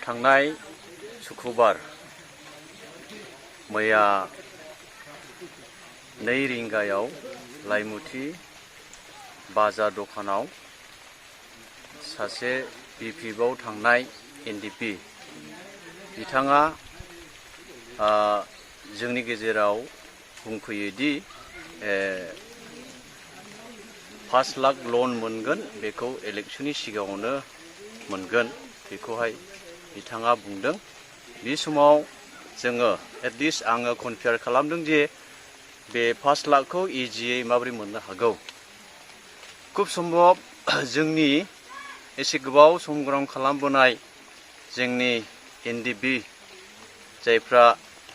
थांनाय शुक्रबार मैया 2 रिंगायाव लाइमुथि बाजार दखानाव सासे बिपिएफआव थांनाय एनडिपि बिथाङा जोंनि गेजेराव बुंफैयोदि 5 लाख लन मोनगोन बेखौ इलेक्शननि सिगाङावनो मोनगोन बेखौहाय बिथाङा बुंदों। बे समाव जोङो एटलिस्ट आङो कनफियार खालामदों जे बे 5 लाखखौ इजियै माबोरै मोननो हागौ। खुब सम्भब जोंनि एसे गोबाव संग्राम खालामबोनाय जोंनि एनडिपि जायफ्रा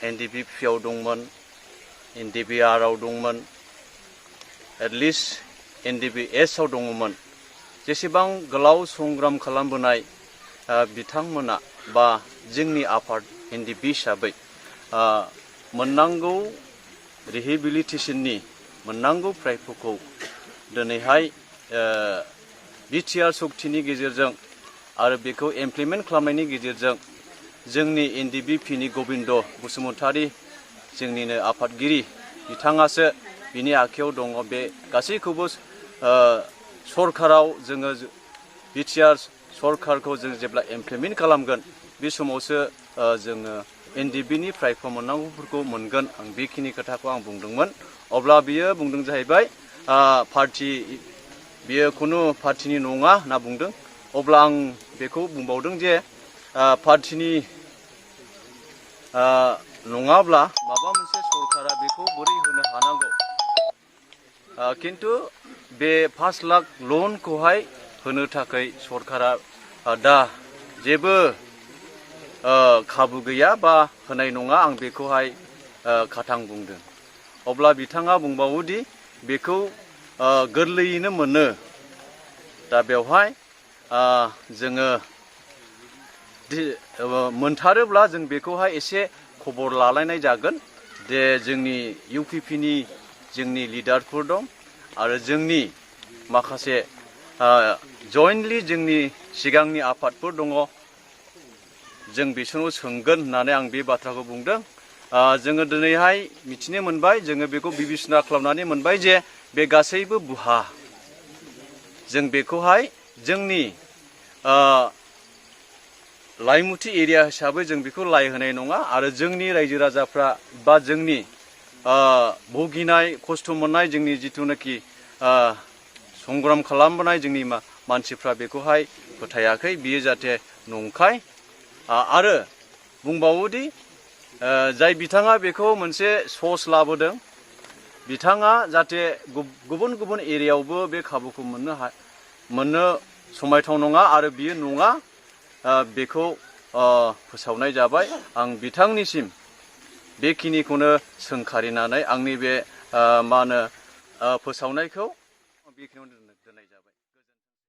एनडिपिआव दंमोन, एनडिपिआरआव दंमोन, एटलिस्ट एनडिपिएसआव दङमोन, जेसेबां गोलाव संग्राम खालामबोनाय बिथांमोना बा जोंनि आफाद एनडिपि हिसाबै मोननांगौ रिहेबिलिटेसननि मोननांगौ प्राइभखौ दिनैहाय बिटिआर सक्तिनि गेजेरजों आरो बेखौ इमप्लिमेन्ट खालामनायनि गेजेरजों जोंनि एनडिपिनि गबिन्द बसुमतारी जोंनिनो आफादगिरि बिथाङासो बिनि आखायाव दङ। बे गासैखौबो सरकाराव जोङो बिटिआर सरकारखौ जों जेब्ला इमप्लिमेन्ट खालामगोन बे समावसो जोङो एनडिपिनि प्राइभ मोननांगौफोरखौ मोनगोन। आं बेखिनि खोथाखौ आं बुंदोंमोन। अब्ला बियो बुंदों जाहैबाय पार्टि बियो खुनु पार्टिनि नङा होनना बुंदों। अब्ला आं बेखौ बुंबावदों जे पार्टिनि नङाब्ला माबा मोनसे सरकारा बेखौ बोरै होनो हानांगौ। किन्तु बे 5 लाख लनखौहाय होनो थाखाय सरकारा दा जेबो खाबु गैया बा होनाय नङा, आं बेखौहाय खाथां बुंदों। अब्ला बिथाङा बुंबावोदि बेखौ गोरलैयैनो मोनो। दा बेवहाय जोङो मोनथारोब्ला जों बेखौहाय एसे खबर लालायनाय जागोन जे जोंनि इउपिपिनि जोंनि लिडारफोर दं आरो जोंनि माखासे जयेन्टलि जोंनि सिगांनि आफादफोर दङ, जों बिसोरनाव सोंगोन होननानै आं बे बाथ्राखौ बुंदों। जोङो दिनैहाय मिथिनो मोनबाय, जोङो बेखौ बिबिचना खालामनानै मोनबाय जे बे गासैबो बुहा। जों बेखौहाय जोंनि लाइमुथि एरिया हिसाबै जों बेखौ लाय होनाय नङा आरो जोंनि रायजो राजाफ्रा बा जोंनि भुगिनाय खस्थ' मोननाय जोंनि जिथुनाखि संग्राम खालामबोनाय जोंनि मानसिफ्रा बेखौहाय फोथायाखै, बियो जाहाथे नंखाय। आरो बुंबावोदि जाय बिथाङा बेखौ मोनसे स'स लाबोदों बिथाङा जाहाथे गुबुन गुबुन एरियायावबो बे खाबुखौ मोननो समायथाव नङा आरो बियो नङा, बेखौ फोसावनाय जाबाय। आं बिथांनिसिम बेखिनिखौनो सोंखारिनानै आंनि बे फोसावनायखौ बेखिनियावनो दोननाय जाबाय।